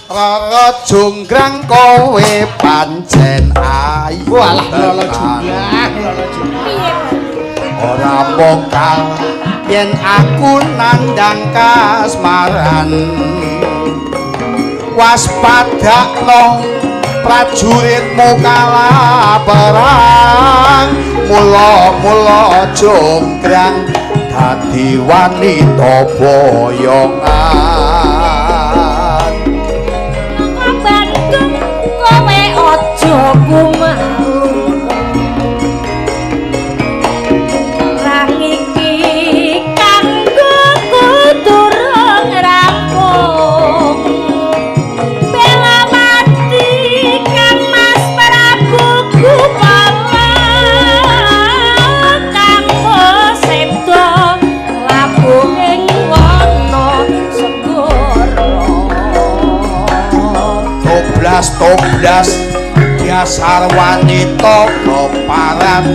Rara Jonggrang kowe pancen ayu. Walah lolo jonggrang, lolo jonggrang. Ora mokal yen aku nandang kasmaran. Waspadakno prajuritmu kalah perang. Mula-mula jonggrang dadi wanita boyongan. Bandung kowe aja kumalu. Perang iki kanggo durung rampung. Belawati Kang Mas Prabu Gupala kang seda labuh ing wana segara. Toblas-toblas dasar wanita keparat.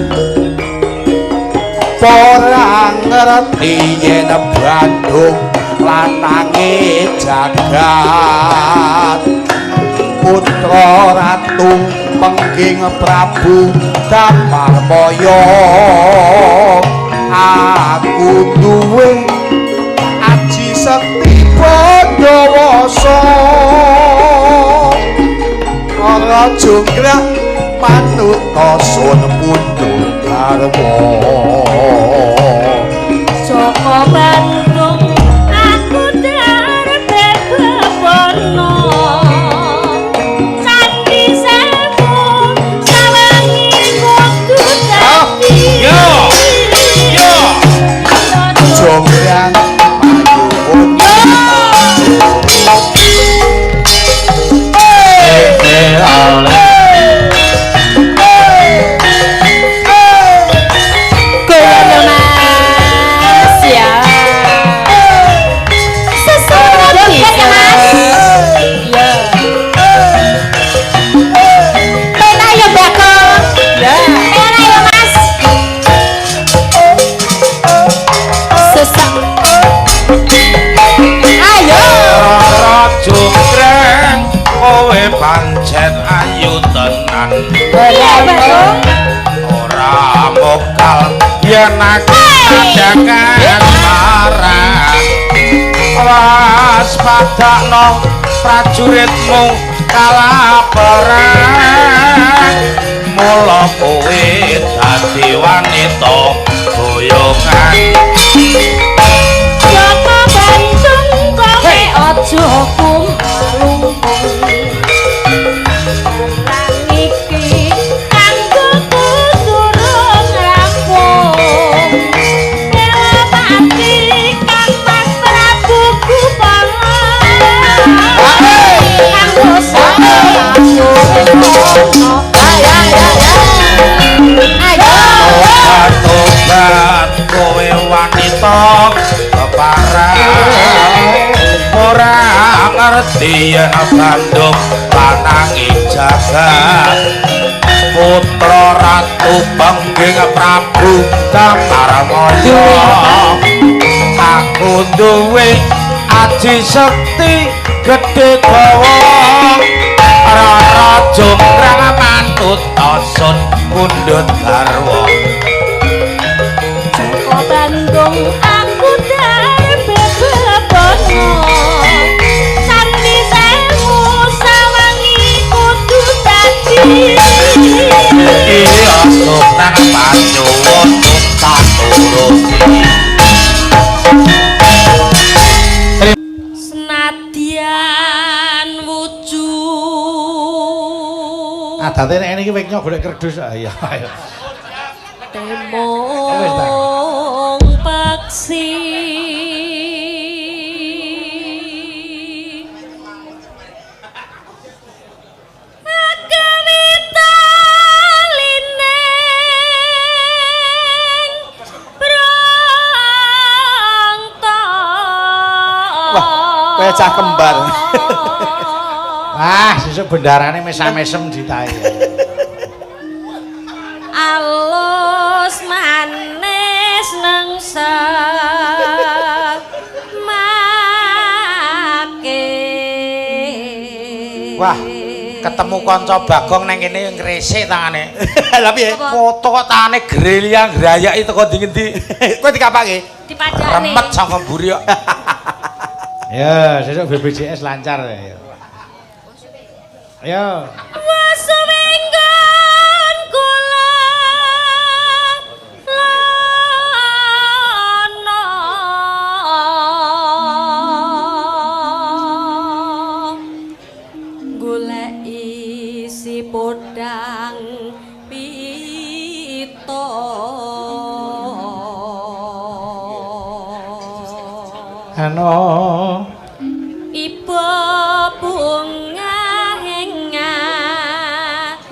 Ora ngerti yen Bandung lanange jagat. Putra Ratu Pengging Prabu Damarmaya. Aku duwe aji sekti Pandawasa. Rara Jonggrang manut sun pundhut garwa. Joko Bandung aku darbe bebono. Candi Sewu sawangi kudu dadi. Yo. Yo. Jonggrang payuwun. Jonggrang kowe pancen ayu tenan. Ora mokal yen aku nandhangan marang. Waspadakno prajuritmu kalah perang. Mula kowe dadi wanita boyongan. Joko Bandung kowe aja kumalu. Perang iki kanggo durung rampung. Belawati Kang Mas Prabu Gupala kanggo Tobat kowe wanita keparat. Ora ngerti yen Bandung lanange jagat. Putra Ratu Pengging Prabu Damarmaya. Aku duwe aji sekti gedhe dawa. Rara Jonggrang manut sun pundhut garwa. Joko Bandung aku darbe bebono. Candi Sewu sawangi kudu dadi. Iya Jonggrang panyuwun tak turuti. Senadyan wujud. Adate nek ngene iki weknya golek kerdus. Ayo ayo. Temong paksi. Wah, kaya cah kembar. Wah, sesuk bendarane mesam-mesem ditae. Alus manis nengsa make. Wah, ketemu kanca Bagong nang kene ngresik tangane. Lha piye? Foto kok tangane grelia grayaki teko ndi-ngendi. Kowe dikapake? Dipadakne. Remet saka mburi kok. Ya, sesuk BPJS lancar ya. Ayo. Wasuwenggon kula lana goleki si podang pita. Ano iba bunga ing atiku.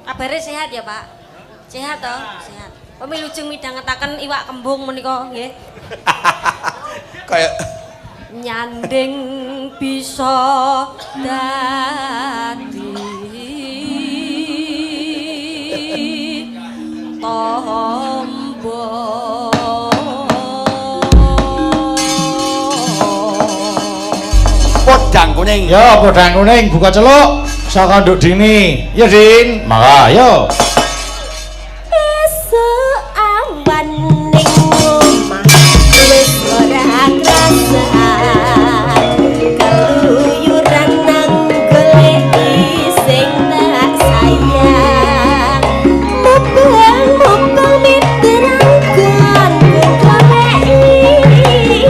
Kabare sehat ya, Pak? Sehat toh? Sehat. Pemilujeng midhangetaken iwak kembung menika nggih. Kaya nyanding bisa dadi tombo. Podang kuning. Ya, podang kuning buka celuk saka Nduk Dini. Ya, Din. Mangga, yo. Esuk awan ning omah wis ora krasa. Keluyuran nang goleki sing tak sayang. Mubeng-mubeng mitranggon goleki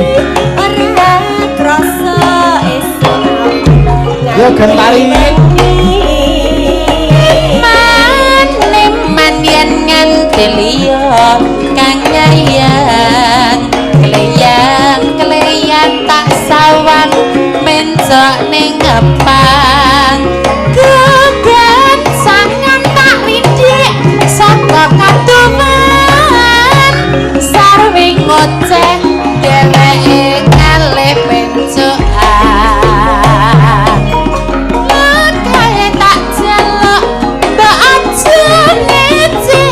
ora krasa esuk awan. Yo gentarine. Manem yen nganti liya kang nyayang kleyang-kleyang tak sawang mencok ning ngepang gegancangan tak rindik saka kaduman sarwi ngoceh dheweke ngalih pencokan. Makae tak jelok mbok aja ngece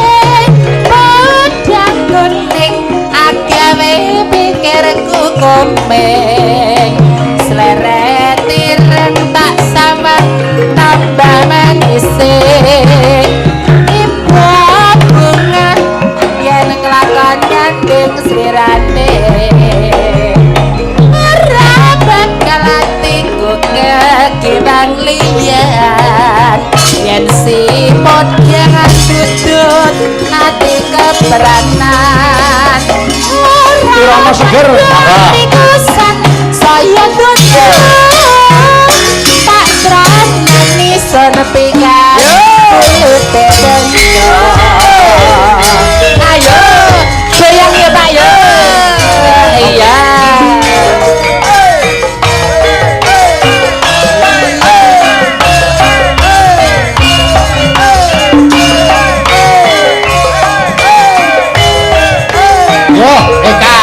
podang kuning agawe pikirku komeng sleret ireng tak sama tambah manise ibu bunga yen nglakon nyanding slirane ora bakal atiku kekiwang liyan yen si podang dudut ati kebranan Kirana seger. ora saya dudut tak tresnani sun pikan kulute bendo. Ayo goyang ya Pak yo. Iya. Yo, Eka.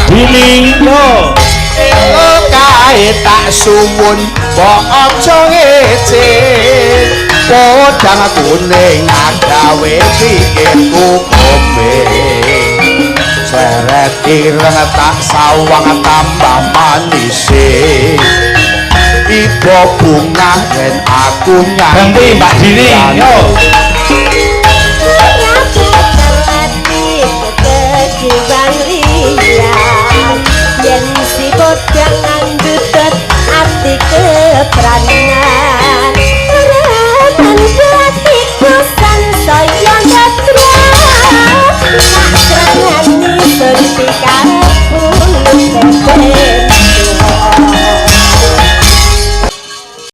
Dini, yo. Elo kae tak suwun mbok aja ngece. Podang kuning agawe pikirku komeng. Seret ireng tak sawang tambah manise. Iba bunga yen aku nyanding. Ganti Mbak Dini, yo. Ora bakal ati kekiwang